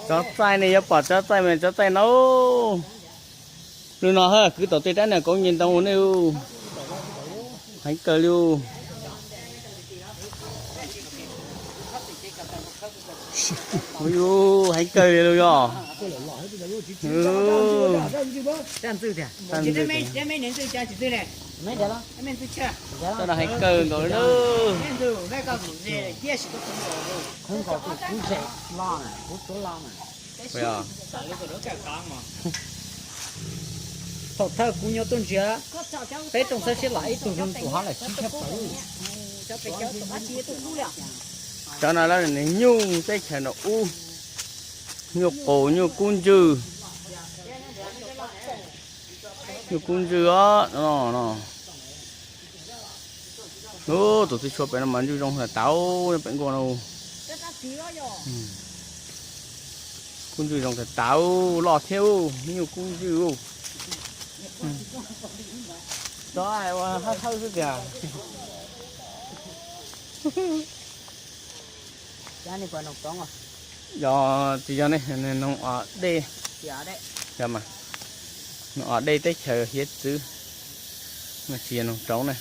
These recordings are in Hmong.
Tsob txaij ne, yuav pom tsob txaij mas tsob txaij no. Lub no kwv tom tej rab niag kauv nce ntoo nej. Heev kawg li. Heev kawg li los yog. Tsob no heev kawg nkaus li. Thaum thawj kuv nyuam tuaj nrhiav peb rooj txhawb siab los ib tug zoo tus hov lawm sib thiab pawv. Cov no lawv nyuj teb chaws nram ub, nyuj qus nyuj kub ntswg, nyuj kub ntswg os no. Tus txiv tshuav pem no mas ntswg zoo tas tas, pem nkuaj no. Kub ntswg zoo tas tas, loj thiab, nyuj kub ntswg. Tov ua hawb hawb xwb tiag. Yog tsis yog ne, noog dej. Yog mas, noog dej teb chaws hiav txwv, tsis yog noog roob ne.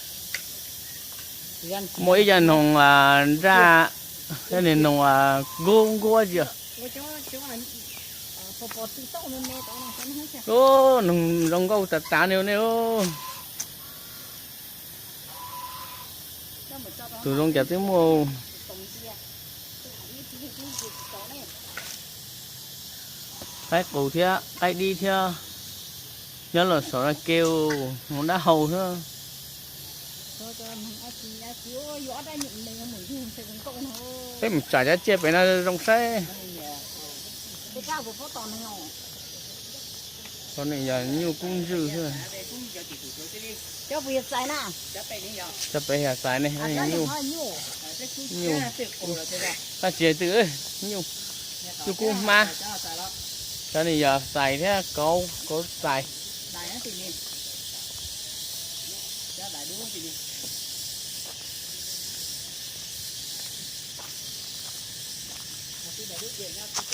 Muaj ib yam noog nraj, yog noog nkauj nkauj tsis yog. Noog zoo nkauj tas tas ne ne. Tus zoo cas twb muaj. Qaib qus thiab qaib dib thiab, nyob los saum no ke, noog dab hau thiab. Peb mus tsam cov tsiaj pem no zoo saib. Qhov no yog nyuj kub ntswg thiab. Cov pem yog xais ne, nyuj, nyuj, tab sis twb nyuj, nyuj kub hmab. Cov no yog xais thiab kauv, kauv xais.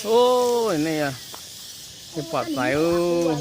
Ub, nej, nej pom xais ub.